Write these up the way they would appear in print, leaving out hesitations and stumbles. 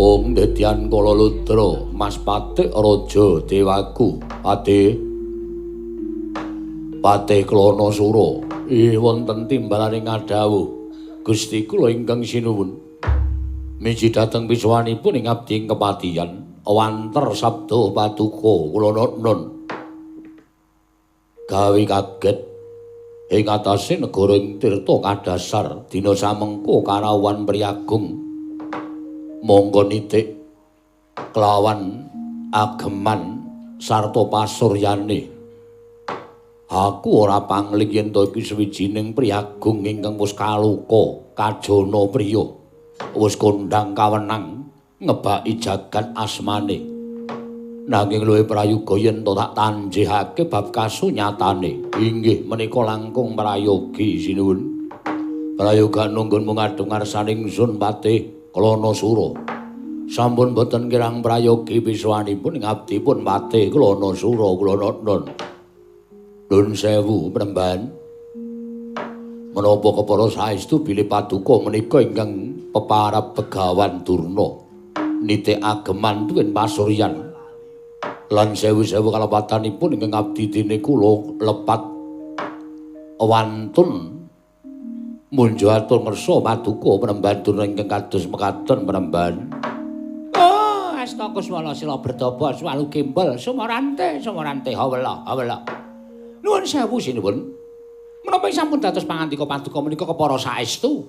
Wong dedian kala ludra Mas Patik Raja Dewaku. Patih. Patih Klana Sura. Ih wonten timbalane ngadhawuh Gusti kula ingkang sinuwun. Miji dhateng pisuwanipun ing abdi ing kepatihan wanter sabda paduka kula nun. Gawe kaget ing atase negara ing Tirta kadasar dina samengko karawuhan priyagung. Monggo nitik kelawan ageman sarta pasuryane. Aku ora pangling yen to iki sawijining priyagung ingkang wis kaluka kajana priya, wis kondhang kawenang ngebaki jagat asmane. Nanging luwih prayoga yen to tak tanjihake bab kasunyatane. Inggih menika langkung prayogi sinuwun. Prayoga nunggun mung ngadhung ngarsaning ingsun Patih Klana Sura. Sampun boten kirang prayogi pisuwanipun ing abdipun Patih Klana Sura kula nun. Nun sewu premban. Menapa kepara saestu bilih paduka menika ingkang peparab Begawan Durna nitik ageman tuwin pasuryan lan sewu-sewu kalepatanipun ingkang abdi dene kula lepat wantun munjo atur ngersa paduka Premban Durna ingkang kados mekaten Premban. Oh, asta kuswala sila berdaba swalu gembel sumarante sumarante hawela hawela. Nuwun sewu sinuwun. Menapa sampun dados pangandika paduka menika kepara saestu?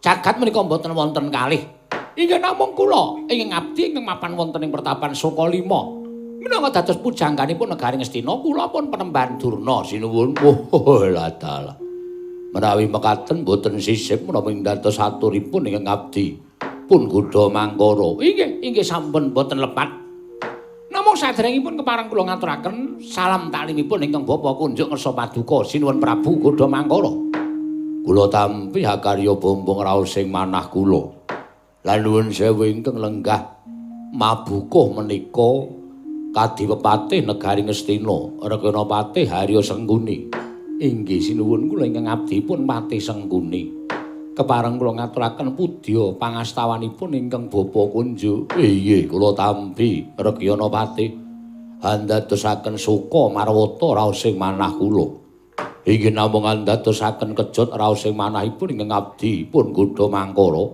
Jagat menika mboten wonten kalih. Inggih namung kula ingkang abdi ingkang mapan wonten ing pertapan Sukalima. Minangka dados pujangganipun negari Ngastina kula pun Penemban Durna sinuwun. Oh, la dalah. Menawi mekaten boten sisip menapa ing dados aturipun ingkang abdi pun Gudha Mangkara. Inggih, inggih sampun boten lepat. Namung saderengipun kepareng kula ngaturaken salam taklimipun ingkang Bapak kunjuk ngersa paduka sinuwun Prabu Gudha Mangkara. Kula tampi hakarya bombong raos ing manah kula. Lan nuwun sewu ingkang lenggah mabukuh menika kadiwepatih negari Ngastina, Rekana Patih Harya Sengkuni. Inggih sinuwun kula ingkang abdipun Patih Sengkuni. Kepareng kula ngaturaken pudya pangastawanipun ingkang Bapa kunjuk. Inggih kula tampi Rekyana Patih andadosaken suka marwata raos ing manah kula. Inggih namung andadosaken kejot raos ing manahipun ingkang abdi pun Gudha Mangkara.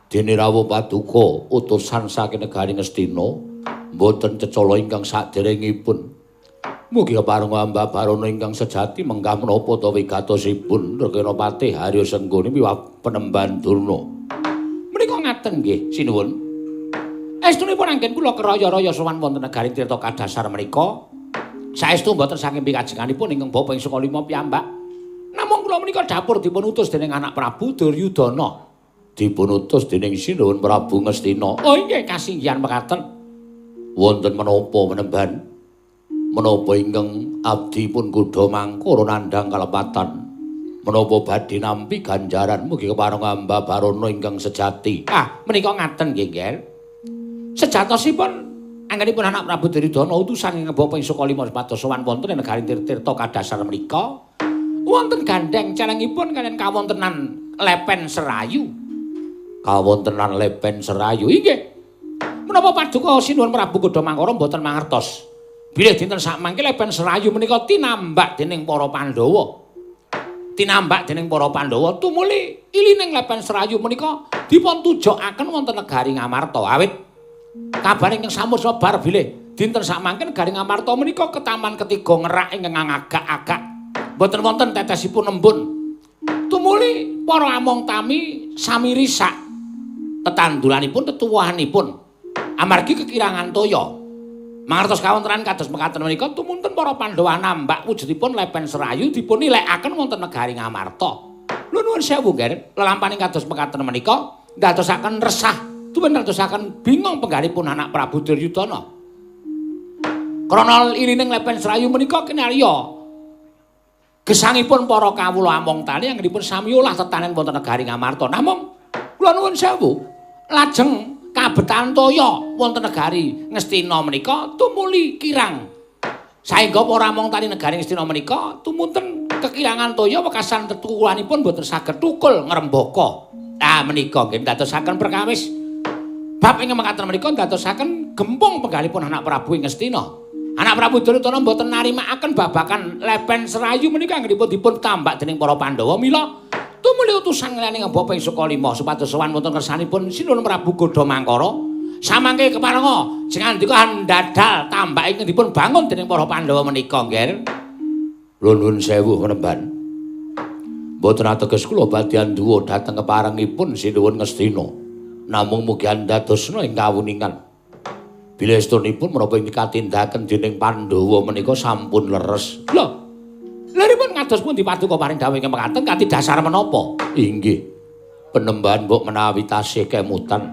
Dene rawuh paduka utusan saking negari Ngastina mboten cecala ingkang saderengipun. Mugi kepareng Amba Barana ingkang sejati menggah menapa ta wigatosipun Rekana Patih Harya Sengguni miwah Penemban Durna. Menika ngaten nggih sinuwun. Estunipun anggen kula keraya-raya sowan wonten negari Tirta Kadasar menika. Saestu mboten saking pikajenganipun ingkang Bapa ing Sukalima piyambak. Namung kula menika dapur dipun utus dening anak Prabu Duryudana. Dipun utus dening sinuwun Prabu Ngastina. Oh inggih kasinggihan mekaten. Wonten menapa Penemban? Menapa ingkang abdi pun Gudha Mangkara nandhang kalepatan? Menapa badhe nampi ganjaran mugi kepareng Amba Barana ingkang sejati? Ah, menika ngaten nggih, Ngger. Sejatosipun anggenipun anak Prabu Duryudana utusan ing Bapa ing Sukalima supados sowan wonten ing negari Tirta Kadasar menika. Wonten gandheng celengipun kaliyan kawontenan Lepen Serayu. Kawontenan Lepen Serayu. Inggih. Menapa paduka sinuwun Prabu Gudha Mangkara mboten mangertos? Bilih dinten sakmangke Lepen Serayu menika tinambak dening para Pandhawa. Tinambak dening para Pandhawa tumuli ilining Lepen Serayu menika dipun tujokaken wonten negari Ngamarta. Awit kabar ingkang sampun sebar bilih dinten sakmangke negari Ngamarta menika ketaman ketiga ngerak ingkang ngagak-agak. Mboten wonten tetesipun embun. Tumuli para among tami sami risak tetandulanipun tetuwuhanipun amargi kekirangan toya. Mangertos kawontenan kados mekaten menika tumunten para Pandhawa nambak wujudipun Lepen Serayu dipun nilekaken wonten negari Ngamarta. Lho nuwun sewu nggih, lelampaning kados mekaten menika ndadosaken resah tuwin ndadosaken bingung penggalipun anak Prabu Duryudana. Krana ilining Lepen Serayu menika kinarya gesangipun para kawula among tani anggenipun sami olah tetanen wonten negari Ngamarta. Namung kula nuwun sewu lajeng kabetan toya wonten negari Ngastina menika tumuli kirang. Saengga para among tani negari Ngastina menika tumunten kekirangan toya wekasan tetukulanipun boten saged tukul ngrembaka. Ah menika nggih ndadosaken perkawis. Bab ing mekaten menika ndadosaken gempung penggalipun anak Prabu ing Ngastina. Anak Prabu Duryudana mboten narimakaken babagan Lepen Serayu menika anggenipun dipun tambak dening para Pandhawa. Mila tumuli utusan ngliyane bapa ing Sukalima supados sowan wonten kersanipun Sinuwun Prabu Gudha Mangkara. Samangke keparenga jengandika andadal tambak ingkang dipun bangun dening para Pandhawa menika, Ngger. Nuwun sewu Panembahan. Mboten ateges kula badhe anduwa dhateng keparengipun Sinuwun Ngastina. Namung mugi andadosna ing kawuningan. Bilih estunipun menapa ing katindaken dening Pandhawa menika sampun leres. Lho, lha pripun ngados pundi paduka paring dawuh ingkang mekaten kanthi dasar menapa? Inggih. Penembahan mbok menawi tasih kemutan.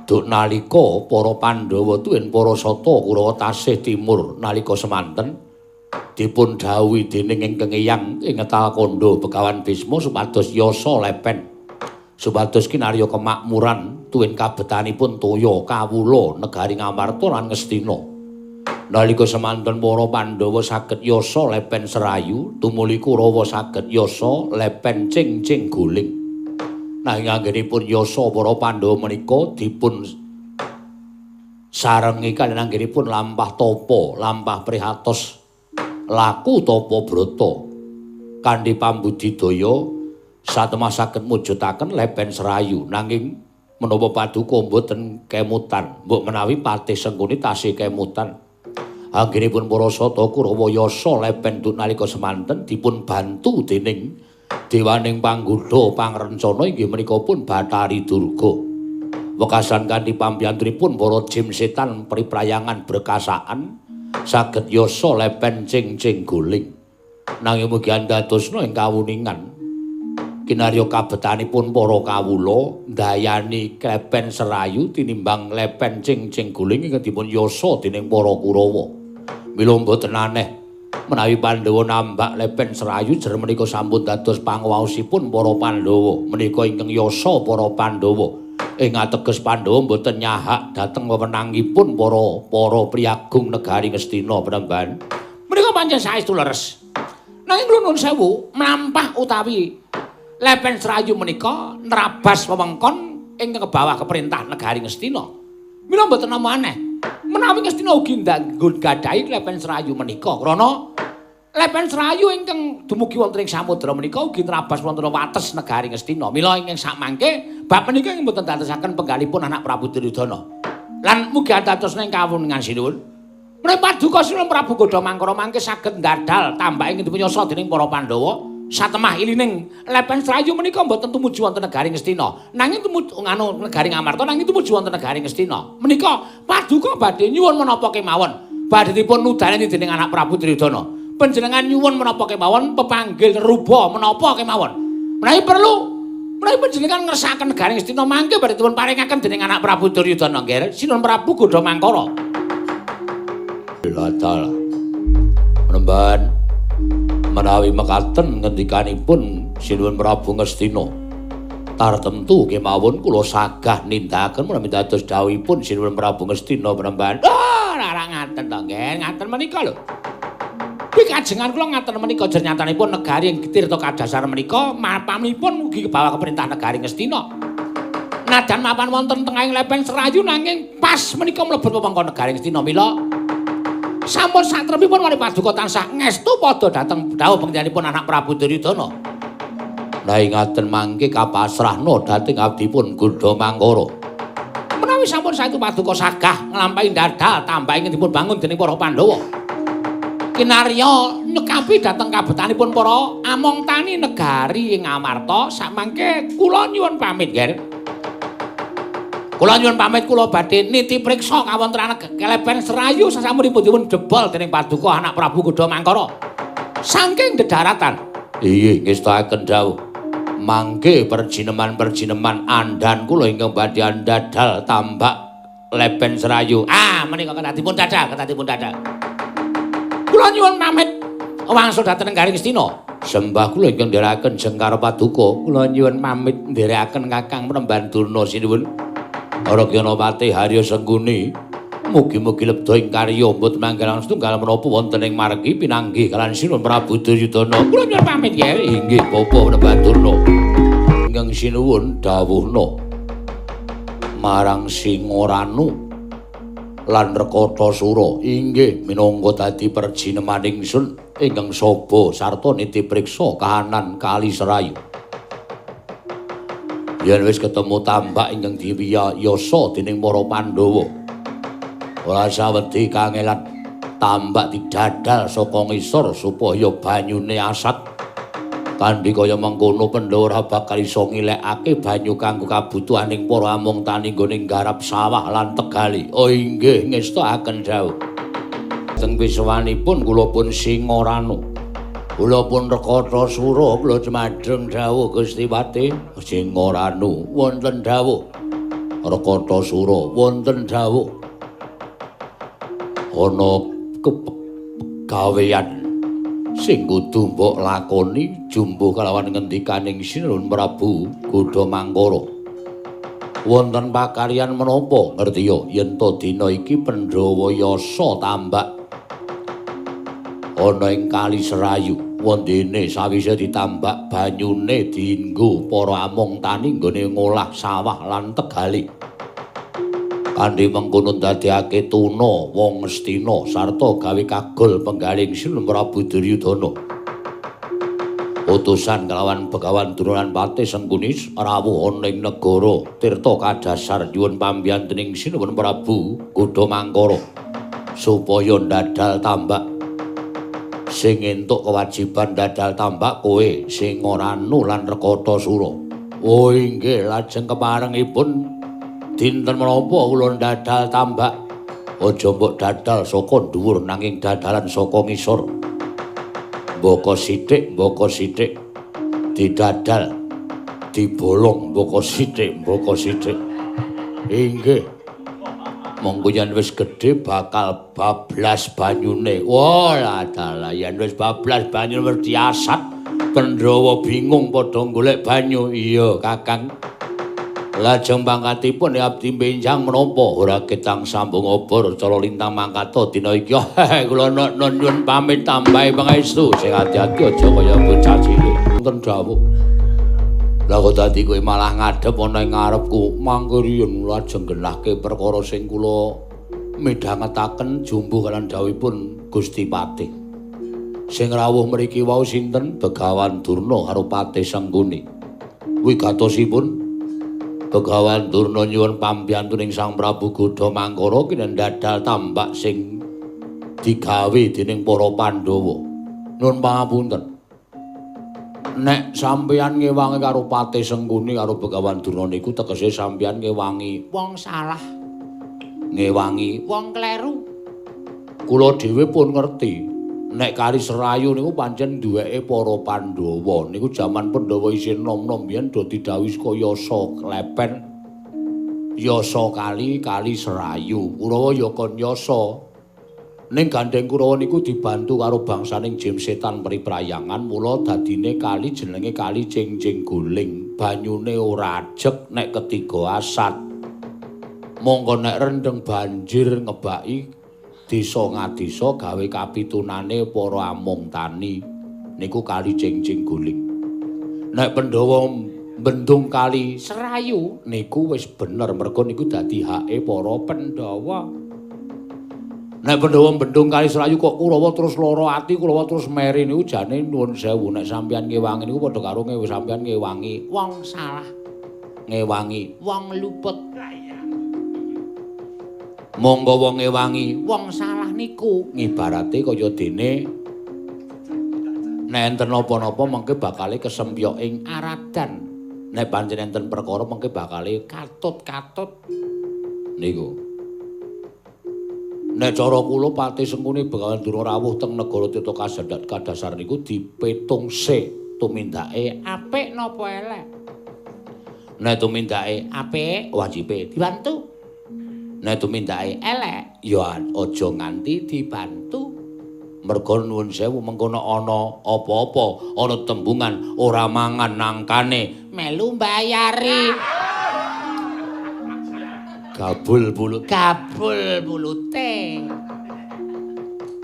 Duk nalika para Pandhawa tuwin para sata Kurawa tasih timur nalika semanten dipun dhawuhi dening ingkang eyang ing Talkandha Begawan Bisma supados yasa lepen, supados kinarya kemakmuran tuwin kabetanipun toya kawula negari Ngamarta lan Ngastina. Nalika semanten para Pandhawa saged yasa lepen Serayu, tumuli Kurawa saged yasa lepen Cing-cing Guling. Nanging anggenipun yasa para Pandhawa menika dipun sarengi kaliyan anggenipun lampah tapa, lampah prihatos, laku tapa brata. Kanthi pambudidaya satemah saged mujudaken lepen Serayu. Nanging menapa paduka mboten kemutan, mbok menawi Patih Sengkuni tasih kemutan. Anggenipun para sata Kurawa yasa lepen duk nalika semanten dipun bantu dening dewaning panggodha pangrencana inggih menika pun Bathari Durga. Wekasan kanthi pambiyantunipun para jim setan priprayangan berkasaan saged yasa lepen Cing-cing Guling. Nanging mugi andadosna ing kawuningan kinarya kabetanipun para kawula ndayani lepen Serayu tinimbang lepen Cing-cing Guling ingkang dipun yasa dening para Kurawa. Mila mboten aneh menawi Pandhawa nambak lepen Serayu jer menika sampun dados panguwaosipun para Pandhawa menika ingkang yasa para Pandhawa. Ing ateges Pandhawa mboten nyahak dhateng wewenangipun para priyagung negari Ngastina. Panembahan menika pancen saestu leres. Nanging kula nuwun sewu, mlampah utawi lepen Serayu menika nrabas wewengkon ingkang kebawah keperintah negari Ngastina. Mila mboten namung aneh menawi Ngastina ugi nggon gadhahi lepen Serayu menika, krana lepen Serayu ingkang dumugi wonten ing samudra menika ugi nrabas wonten wates negari Ngastina. Mila ingkang sakmangke bab menika ingkang mboten dadosaken penggalipun anak Prabu Duryudana. Lan mugi andadosna ing kawuningan sinuwun. Menawi paduka Sinuwun Prabu Gudha Mangkara mangke saged ndadal tambak ingkang dipun yasa dening para Pandhawa. Satemah ilining lepen Serayu menika mboten tumuju wonten negari Ngastina, nanging tumuju nganu negari Ngamarta, nanging tumuju wonten negari Ngastina. Menika paduka badhe nyuwun menapa kemawon, badhe dipun nudaneni dening anak Prabu Duryudana. Panjenengan nyuwun menapa kemawon, pepanggil ruba menapa kemawon. Menawi perlu, menawi panjenengan ngersakaken negari Ngastina mangke badhe dipun paringaken dening anak Prabu Duryudana. Nggih, Sinuwun Prabu Gudha Mangkara. Latal. Panembahan menawi mekaten ngendikanipun Sinuwun Prabu Ngastina, tartemtu kemawon kula sagah nindakaken menawi dados dawuhipun Sinuwun Prabu Ngastina. Panembahan. Ah, ora ngaten to, nggih, ngaten menika lho. Kuwi kajengan kula ngaten menika jer nyatanipun negari ing Tirta Kadasar menika mapanipun ugi kebawah keperintah negari Ngastina. Nadan mapan wonten tengahing lepen Serayu nanging pas menika mlebet wewengkon negari Ngastina. Mila sampun satrepipun wali paduka tansah ngestu padha dhateng dawuh panjenenganipun anak Prabu Duryudana. Lah ingaten mangke kapasrahna dhateng abdipun Gudha Mangkara. Menawi sampun saestu paduka sagah nglampahi ndadal tambah ingkang dipun bangun dening para Pandhawa. Kinarya nyekapi dhateng kabetanipun para among tani negari ing Ngamarta, samangke kula nyuwun pamit, Nger. Kula nyuwun pamit, kula badhe niti priksa kawontenan lepen Serayu sasampunipun dipun jebol dening paduka anak Prabu Gudha Mangkara saking dedaratan. Inggih, ngestakaken dawuh. Mangke perjineman-perjineman andhan kula ingkang badhe andadal tambak lepen Serayu. Ah, menika ketatipun dadal, ketatipun dadal. Kula nyuwun pamit wangsul dhateng negari Ngastina. Sembah kula ingkang nderekaken jengkar paduka, kula nyuwun pamit nderekaken Kakang Panembahan Durna sinuwun. Aragyanapati Harya Sengkuni, mugi-mugi lebda ing karya mboten manggalan setunggal menapa wonten ing margi pinanggih kaliyan Sinuwun Prabu Duryudana. Kula nyuwun pamit nggih. Inggih Bapak Panembahan Durna. Ingkang sinuwun dawuhna. Marang Singoranu lan Rekata Sura inggih minangka dadi perjinemaning ingsun ingkang saba sarta niti priksa kahanan Kali Serayu. Yen wis ketemu tambak ingkang diwiyasa dening para Pandhawa, ora sawedi kangelan tambak didadal saka ngisor supaya banyune asat. Kanthi kaya mengkono Pandhawa ora bakal iso ngilekake banyu kanggo kabutuhaning para amung tani nggone nggarap sawah lan tegali. Oh inggih ngestakaken dawuh. Teng wiswanipun kula pun Singoranu. Kula pun Rekata Sura kula jumadheng dawuh Gusti Patih. Singoranu wonten dawuh. Rekata Sura wonten dawuh. Ana kegawean sing kudu mbok lakoni jumbuh kalawan ngendikaning Sinuwun Prabu Gudha Mangkara. Wonten pakaryan menapa ngertiya yen to dina iki Pandhawa yasa tambak ana ing Kali Serayu. Wondene sawise ditambak banyune dienggo para amung tani nggone ngolah sawah lan tegali. Kanthi mengkono ndadekake tuna wong Ngastina sarta gawe kagol penggaling Sinuwun Prabu Duryudana. Utusan kalawan Begawan Durna lan Patih Sengkuni rawuh ana ing negara Tirta Kadasar nyuwun pambiyantuning Sinuwun Prabu Gudha Mangkara supaya ndadal tambak. Sing entuk kewajiban ndadal tambak kowe Singoranu lan Rekata Sura. Oh inggih lajeng keparengipun dinten menapa kula ndadal tambak? Aja mbok dadal saka dhuwur nanging dadalan saka ngisor. Mboko sithik didadal dibolong mboko sithik mboko sithik. Inggih. Monggo yen wis gedhe bakal bablas banyune. Wah, dalah yen wis bablas banyune wis diasat. Pandhawa bingung padha golek banyu. Iya, Kakang. Lajeng pangkatipun abdi benjang menapa ora ketang sambung obor cara lintang mangkata dina iki. Kula nyuwun pamit tambahi pangestu. Sing ati-ati aja kaya bocah cilik. Wonten dawuh. Lah kok dadi kowe malah ngadhep ana ing ngarepku. Mangke riyen lajeng genahke perkara sing kula midhangetaken jumbuh kaliyan dawuhipun Gusti Patih. Sing rawuh mriki wau sinten? Begawan Durna karo Patih Sengkuni. Wigatosipun Begawan Durna nyuwun pambiyantuning Sang Prabu Gudha Mangkara kinendadal tambak sing digawe dening para Pandhawa. Nyuwun pangapunten. Nek sampeyan ngewangi karo Patih Sengkuni karo Begawan Durna niku tegese sampeyan ngewangi wong salah. Ngewangi wong kleru. Kula dhewe pun ngerti nek Kali Serayu niku pancen duweke para Pandhawa. Niku jaman Pandhawa isih nom-nom biyen do didhawuhi saka yasa klepen. Yasa kali Kali Serayu. Kurawa ya kon yasa. Ning gandeng Kurawa niku dibantu karo bangsaning jim setan priprayangan, mula dadine kali jenenge Kali Cengceng Guling. Banyune ora ajeg nek ketiga asat. Monggo nek rendeng banjir ngebaki desa ngadesa gawe kapitunane para amung tani niku Kali Cengceng Guling. Nek Pandhawa bendung Kali Serayu niku wis bener mergo niku dadi hake para Pandhawa. Nek Pandhawa bendung Kali Serayu kok Kurawa terus lara ati, Kurawa terus meri niku jane nuwun sewu nek sampeyan ngewangi niku padha karo sampeyan ngewangi wong salah, ngewangi wong luput. Monggo wong ngewangi wong salah niku ngibarate kaya dene nek enten napa-napa mengke bakale kesempyok ing aradan. Nek pancen enten perkara mengke bakale katut-katut niku. Nek cara kula Patih Sengkuni Begawan Durna rawuh teng negara Tirta Kadasar niku dipetung sik tumindake apik napa elek. Nek tumindake apik wajibe dibantu. Nek tumindake elek ya aja nganti dibantu. Merga nuwun sewu mengkono ana apa-apa, ana tembungan ora mangan nangkane melu mbayari. Gabul bulut, gabul bulute.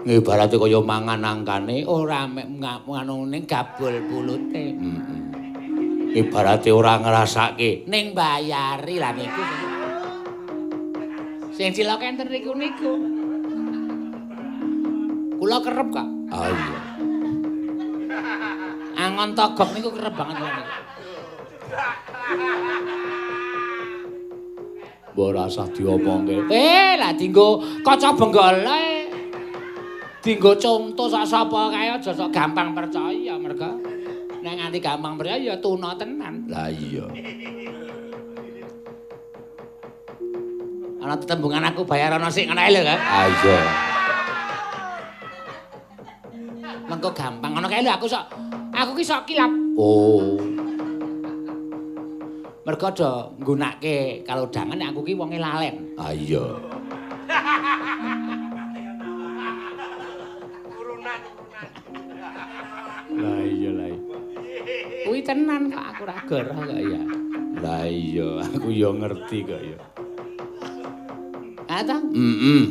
Ngibarate kaya mangan nangkane ora mek nganune gabul bulute. Ibarate ora ngrasake ning bayari lah niku. Sing cilaka enten niku niku. Kula kerep kok. Ah iya. Angon togok niku kerep banget kula niku. Mbok ora usah diomongke. Lah dienggo kaca benggala. Dienggo conto sak sapa kae aja sok gampang percaya merga nek nganti gampang percaya ya tuna tenan. Lah iya. Ana tetembungan aku bayar ana sik ngono ae lho, Kak. Ah iya. Mengko gampang ngono kae lho aku sok aku ki sok kilap. Oh. Mergo do nggunake kalodhangan nek aku ki wonge lalen. Ah iya. Lah iya lah. Kuwi tenan kok aku ora goroh kok ya. Lah iya, aku ya ngerti kok ya. Ah ta? Heeh.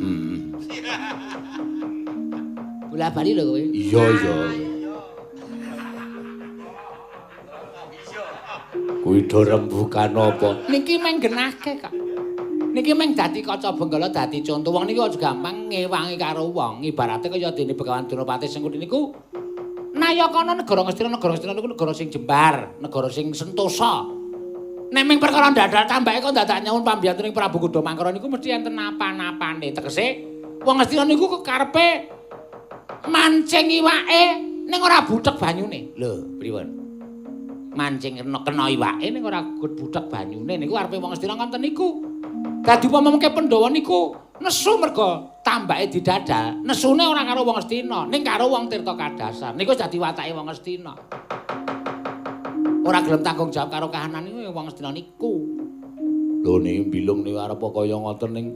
Bola bali lho kowe. Iya iya. Kuwi do rembukan apa? Niki meng genahke kok. Niki meng dadi kaca benggala dadi conto wong niku aja gampang ngewangi karo wong. Ibarate kaya dene Begawan Donopati Sengkuni niku nayakana negara Ngastina, negara Ngastina niku negara sing jembar, negara sing sentosa. Nek ming perkara ndadal tambake kok dadak nyuwun pambiyantu ning Prabu Kudha Mangkara niku mesti enten apa-apane. Tegese wong Ngastina niku karepe mancing iwake ning ora buthek banyune. Lho, pripun? Mancing kena iwake ning ora buthek banyune niku arepe wong Ngastina ngoten niku. Dadi upama mengke Pandhawa niku nesu merga tambake didadal, nesune ora karo wong Ngastina, ning karo wong Tirta Kadasar. Niku dadi watake wong Ngastina. Ora gelem tanggung jawab karo kahanan niku wong Ngastina niku. Lho niki bilung niku arep kaya ngoten ning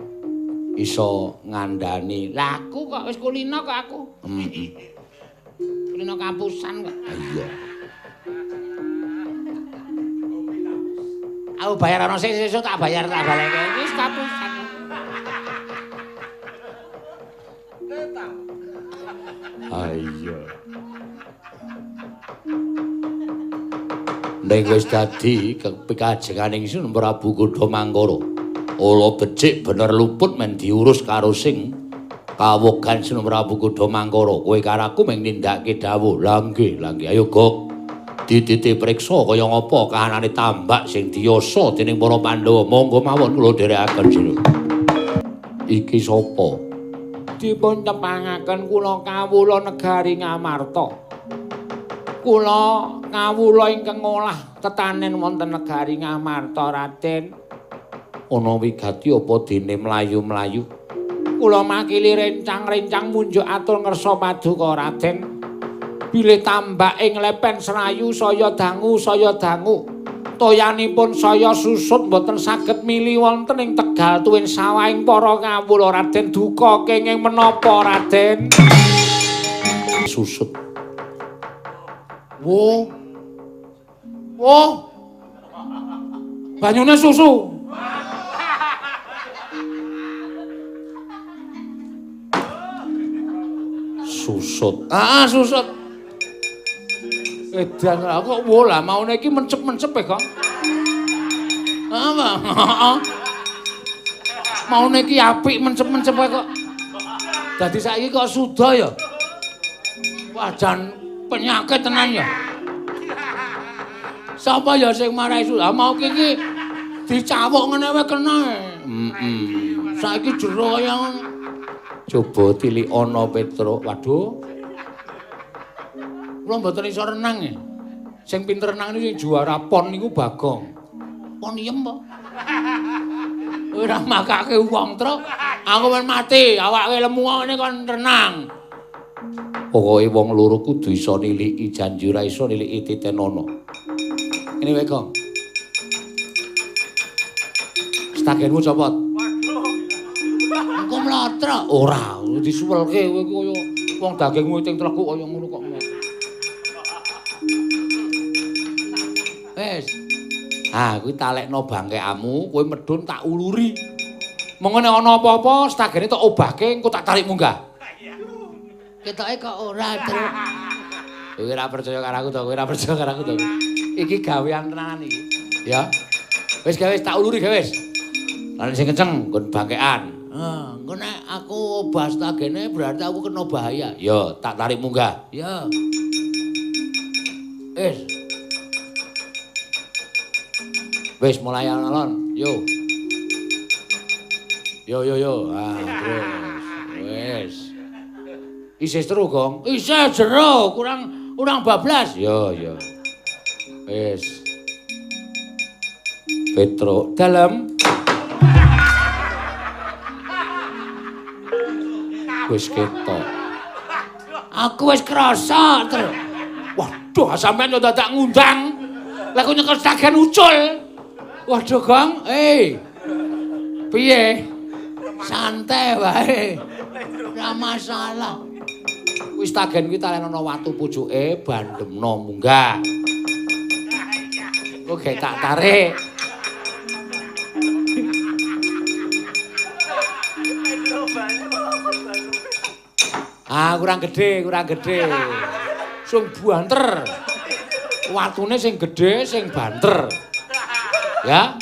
iso ngandani. Lah aku kok wis kulino kok aku. Heeh. Kulino kampusan kok. Iya. Aku bayar ana sik sesuk tak bayar tak baleke. Wis kapusan. Ah iya. Ning wis dadi pikajenganing Sun Prabu Kudha Mangkara. Ola becik bener luput men diurus karo sing kawogan Sun Prabu Kudha Mangkara. Kowe karo aku mung nindakake dawuh. Lah nggih, lah nggih. Ayo Gok. Dititi priksa kaya ngapa kahanane tambak sing diyasa dening para Pandhawa. Monggo mawon kula dherekaken sira. Iki sapa? Dipun tepangaken kula kawula negari Ngamarta. Kula kawula ingkang ngolah tetanen wonten negari Ngamarta, Raden. Ana wigati apa dene mlayu-mlayu? Kula makili rencang-rencang munjuk atur ngersa paduka, Raden. Bilih tambak ing lepen Serayu saya dangu saya dangu. Toyanipun saya susut mboten saged mili wonten ing Tegal tuwin sawahing para kawula, Raden. Duka kenging menapa, Raden? Susut. Wo. Wo. Banyune susu. Susut. Ah, susut. Edan kok wo lah maune iki mencep-mencep e kok. Apa? Heeh. Maune iki apik mencep-mencep e kok. Dadi saiki kok suda ya. Wah jan penyakit tenan ya. Sapa ya sing marai suda? Mau iki dicawuk ngene wae kena. Heeh. Saiki jero kaya ngono. Coba tilik ana Petruk. Waduh. Kula mboten iso renang e. Sing pinter renang niku sing juara PON niku Bagong. PON iem po. Ora makake wong, Truk. Aku men mati, awake lemu ngene kon renang. Pokoke wong loro kudu iso niliki janji ora iso niliki titenono. Ngene wae, Gong. Stagenmu copot. Waduh. Engko mlotrok. Ora, disuwelke kowe kaya wong dagingmu ting tleguk kaya ngono kok. Wis. Ah, kuwi talekno bangkekamu, kowe medhun tak uluri. Mengko nek ana apa-apa, stagene tak obahke, engko tak tarik munggah. Ketoke kok ora, Truk. Kowe ora percaya karo aku to, kowe ora percaya karo aku to. Iki gawean tenanan iki. Ya. Wis gawe tak uluri gawe wis. Lan sing kenceng nggon bangkekan. Heeh, engko nek aku obah stagene berarti aku kena bahaya. Ya, tak tarik munggah. Ya. Wis. Wis mulai alon-alon. Yo. Yo yo yo. Ah, terus. Wis. Isih seru, Gong. Isih jero, kurang bablas. Yo yo. Wis. Petro dalem. Wis ketok. Aku wis krasa, Tru. Waduh, sampean yo dadak ngundang. Lah kok nyekel stagen ucul. Waduh, Gong. Piye? Santai wae. Ora masalah. Wis stagen kuwi talenono watu pucuke bandemno munggah. Kok gek tak tarik. Ah, kurang gede, kurang gede. Sing banter. Watune sing gede, sing banter. Ya.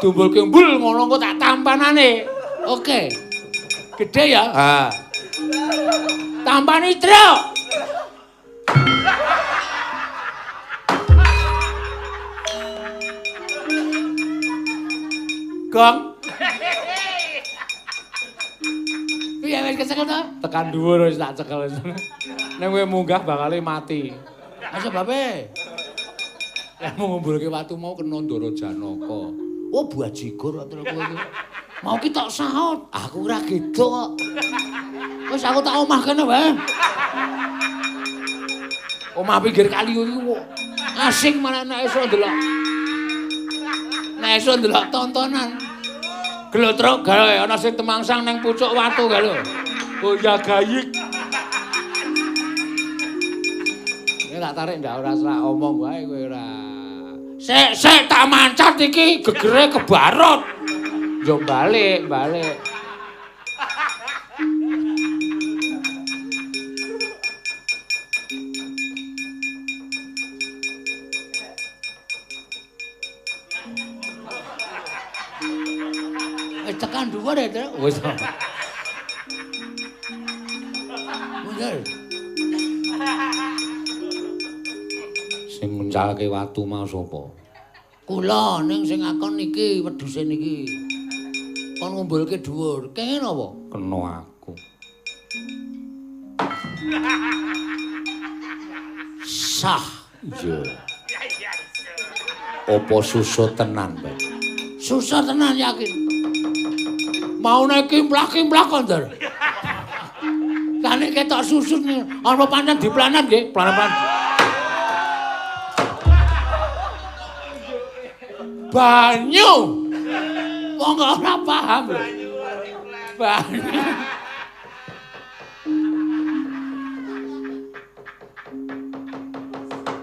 Dumbul kembul ngono engko tak tampanane. Oke. Gede ya? Ha. Tampani truk. Gong. Piye wis kecekel to? Tekan dhuwur wis tak cekel. Nek kowe munggah bakale mati. Ha sebabe. Lah ngumbulke watu mau kena Ndara Janaka. Oh bajigur kok kowe iki. Mau ki tok saut. Aku ora gedhok kok. Wis aku tak omah kene wae. Omah pinggir kali iki kok asing malah nek iso ndelok. Nek iso ndelok tontonan. Glotrok gawe ana sing temangsang ning pucuk watu gawe lho. Oh ya gayik. Ini tak tarik ndak ora serak omong wae kowe ora. Sik sik tak mancat iki gegere kebarut. Yo balik, balik. Wis tekan dhuwur ya, Tru. Wis. Mundur. Sing nguncalke watu mau sapa? Kula ning sing akon niki wedhuse niki. Kon ngumbulke dhuwur. Kenging apa? Kena aku. Sah. Iya. Apa susah tenan, Mbak? Susah tenan yakin. Mau nek kimplah-kimplah kok, Ndar. Lah nek ketok susut ana pancen diplanan nggih, planan. Banyu. Wong kok ora paham lho. Banyu.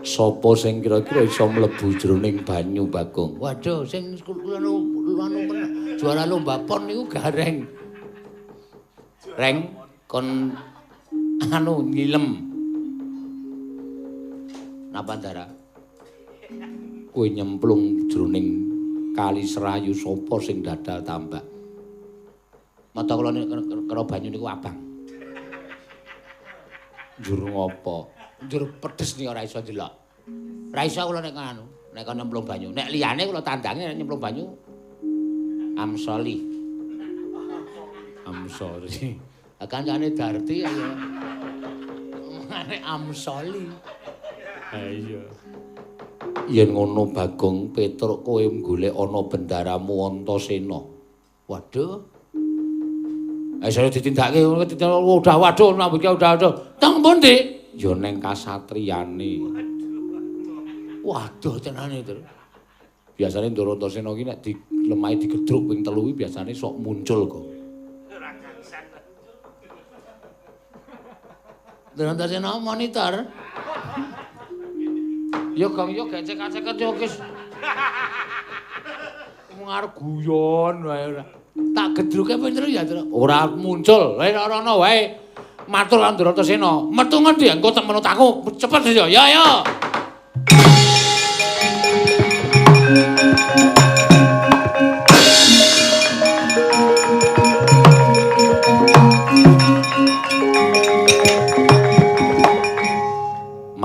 Sopo sing kira-kira iso mlebu jroning banyu, Bagong? Waduh, sing anu juara lomba pon niku Gareng. Reng kon anu nyilem. Napa Ndara? Kowe nyemplung jroning kali Serayu sapa sing dadal tambak? Mata kula kena banyu niku abang. Njur ngopo? Njur pedes nih ora iso ndelok. Ora iso kula nek anu, nek kon nyemplung banyu. Nek liyane kula tandange nek nyemplung banyu. I'm sorry. I'm sorry. Kancane Darti ya. Mane I'm sorry. Ha iya. Yen ngono Bagong Petruk kowe golek ana bendaramu Antasena. Waduh. Ayo saya ditindakake udah waduh rambutnya udah waduh. Teng pundi? Ya neng kasatriyane. Waduh tenane itu. Biasane Ndara Antasena iki nek dilemahi digedruk ping 3 kuwi biasane sok muncul kok. Ndara Antasena monitor. Ya Gong yo gek cek-ceket yo wis. Mung arep guyon wae ora. Tak gedruke ping 3 ya ora muncul. Wae ora ana wae. Matur karo Ndara Antasena. Metu ngendi engko tak menut aku. Cepet ya. Ya ya.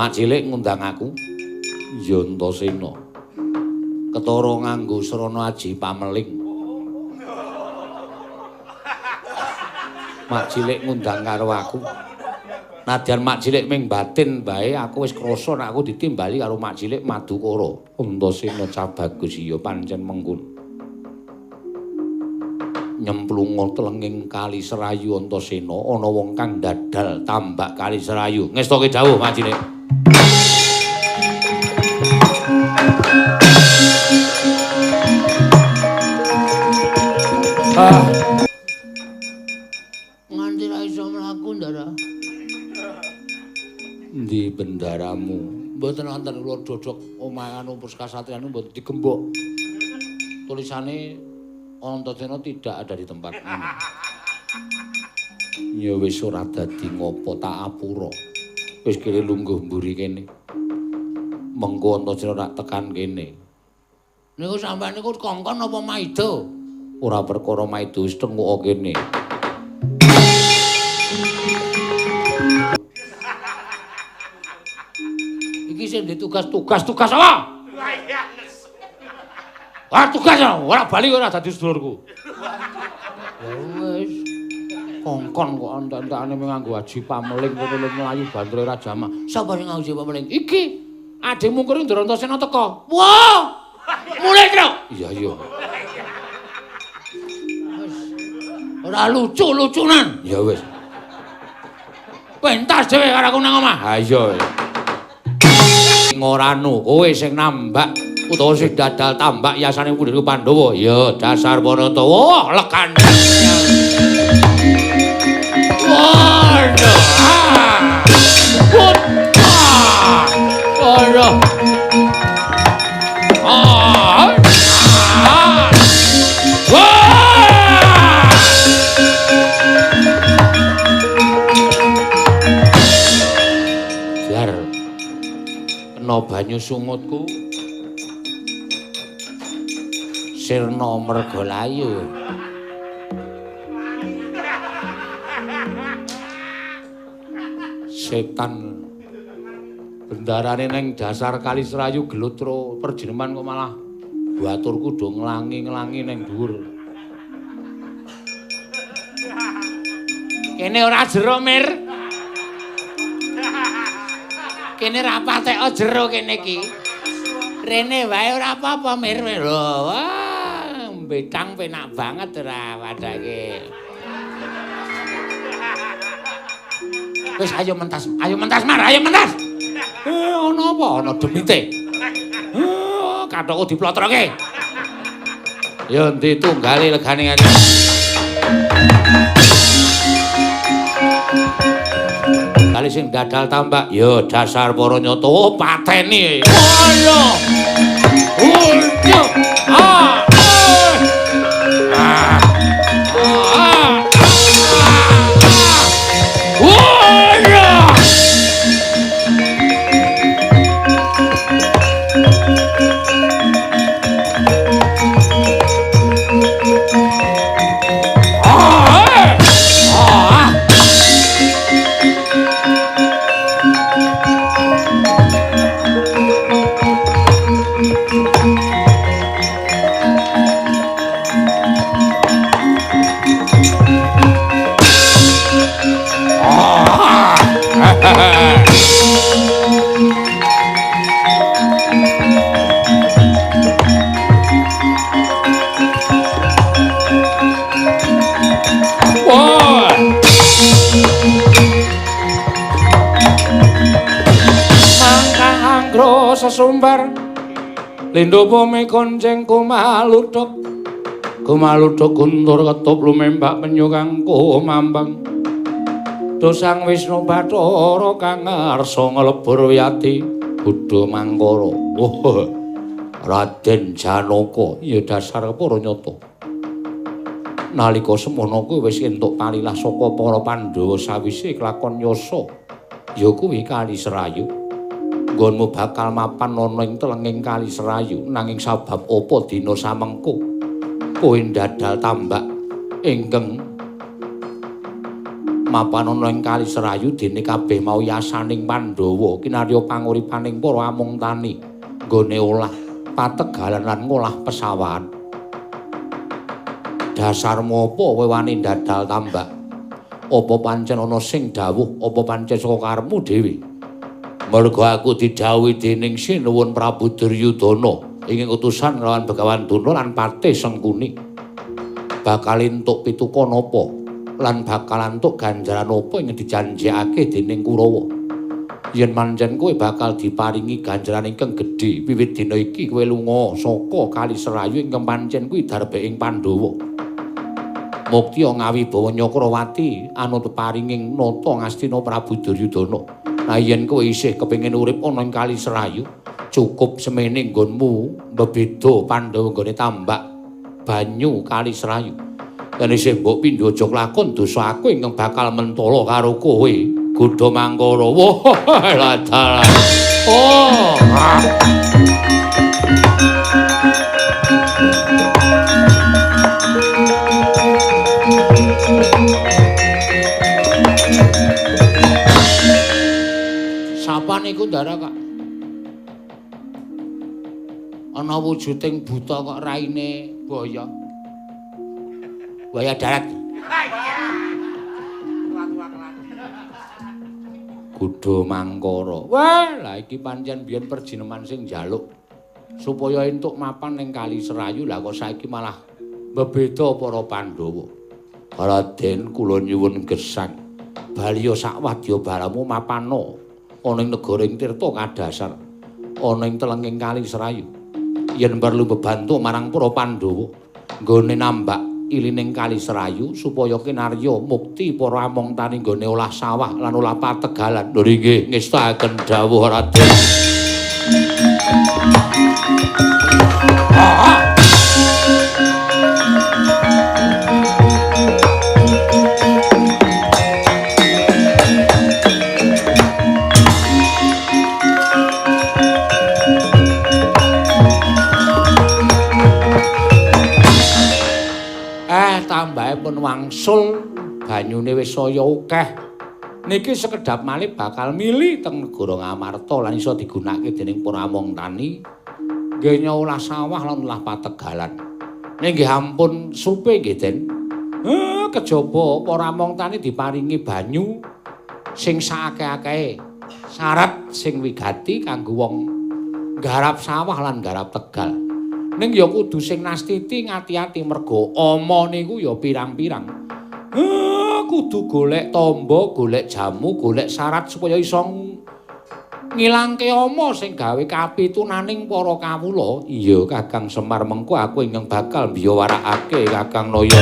Mak cilik ngundang aku. Ya Antasena. Ketara nganggo srana aji pameling. Mak cilik ngundang karo aku. Nadyan mak cilik ming batin bae aku wis krasa nek aku ditimbali karo mak cilik Madukara. Antasena cah bagus iya pancen mengkono. Nyemplunga telenging Kali Serayu Antasena ana wong kang dadal tambak Kali Serayu. Ngestoke dawuh mak cilik. Ah. Nganti ra iso mlaku, Ndara. Endi bendaramu? Mboten wonten kula dodok omah anu Puskasatriyan mboten digembok. Tulisane Antasena tidak ada di tempat ini. Ya wis ora dadi ngopo tak apura. Wis kene lungguh mburi kene. Mengko Antasena rak tekan kene. Niku sampeyan niku kongkon apa maida? Ora perkara maida wis tenguk kene. Iki sing ditugas-tugas tugas apa? Ora tugas ora bali ora dadi sedulurku. Ya wis. Kongkon kok entek-entekane nganggo aji pameling kowe mlayu bantere ora jamak. Sapa sing nganggo aji pameling? Iki adikmu keri Ndara Antasena teko. Wah! Mulih, Tru. Iya, iya. Wis. Ora lucu-lucunan. Ya wis. Pentas dhewe karo aku nang omah. Ha iya. Ngoranu kowe sing nambak utawa sing dadal tambak yasane pundhitku Pandhawa. Ya dasar Baratawa lekan. Waduh. Waduh. Jar kena banyu sungutku. Sirna mergolayu. Setan bendarane neng dasar Kali Serayu gelutro perjeneman kok malah baturku do nglangi-nglangi neng dhuwur. Kene ora jero, Mir. Kene ra patek jero kene iki. Rene wae ora apa-apa, Mir. Lho, wah, mbetang penak banget ora padake. Wis ayo mentas Mar, ayo mentas. Ana apa? Ana demite. Kathokku diplotroke. Ya endi tunggale legane ngene. Kali sing dadal tambak, ya dasar para nyata pateni. Ayo. Unyuk. Ah. Ah. Ah. Sesumbar lindo bumi konceng kumaluduk kumaluduk guntur ketup lumembak penyu kang kumambang dosang Wisnu Bathara kang ngarsa nglebur wiyati Buddha Mangkara. Oh, Raden Janaka ya dasar para nyata nalika semono kuwi wis entuk palilah saka para Pandhawa sawise kelakon yasa ya kuwi Kali Serayu. Nggonmu bakal mapan ana ing telenging Kali Serayu nanging sabab apa dina samengko kowe ndadal tambak ingkang Mapan ana ing Kali Serayu dene kabeh mau yasaning Pandhawa kinarya panguripaning para among tani nggone olah pategalan lan ngolah pesawahan. Dasarmu apa kowe wani ndadal tambak? Apa pancen ana sing dawuh, apa pancen saka karepmu dhewe? Merga aku didhawuhi dening Sinuwun Prabu Duryudana ing utusan lawan Begawan Durna lan Patih Sengkuni. Bakal entuk pituka napa lan bakal entuk ganjaran apa ing dijanjekake dening Kurawa. Yen pancen kowe bakal diparingi ganjaran ingkang gedhe wiwit dina iki kowe lunga saka Kali Serayu ingkang pancen kuwi darbeking Pandhawa. Muktiya ngawibawa Nyakrawati anut paringing nata Ngastina Prabu Duryudana. Nah yen kowe isih kepengin urip ana ing Kali Serayu, cukup semene nggonmu mbebeda Pandhawa nggone tambak banyu Kali Serayu. Yen isih mbok pindho aja lakon dosa aku ingkang bakal mentala karo kowe, Gudha Mangkara. Wah, dalah. Oh. Sapa niku Ndara kok? Ana wujuding buta kok raine boyo. Buaya darat. Gudha Mangkara. Wah, lah iki pancen biyen perjineman sing njaluk supaya entuk mapan ning Kali Serayu, lah kok saiki malah bebeda para Pandhawa. Raden kula nyuwun gesang. Baliya sak wadya balamu mapana ana ing negara ing Tirta kadasar, ana ing telenging Kali Serayu. Yen perlu bebantu marang para Pandhawa nggone nambak ilining Kali Serayu supaya kinarya mukti para among tani nggone olah sawah lan olah pategalan. Lho nggih ngestakaken dawuh Raden. Tambahe pun wangsul banyune wis saya akeh. Niki sekedhap malih bakal mili teng negara Ngamarta lan iso digunakake dening para among tani nggih nyolah sawah lan olah pategalan. Ning nggih ampun supe nggih Den. Kejaba para among tani diparingi banyu sing saakeh-akehe, syarat sing wigati kanggo wong nggarap sawah lan nggarap tegal. Ning ya kudu sing nastiti ngati-ati merga ama niku ya pirang-pirang. Kudu golek tamba, golek jamu, golek syarat supaya iso ngilangke ama sing gawe kapitunaning para kawula. Iya Kakang Semar, mengko aku ingkang bakal mbiyawarakake Kakang Naya.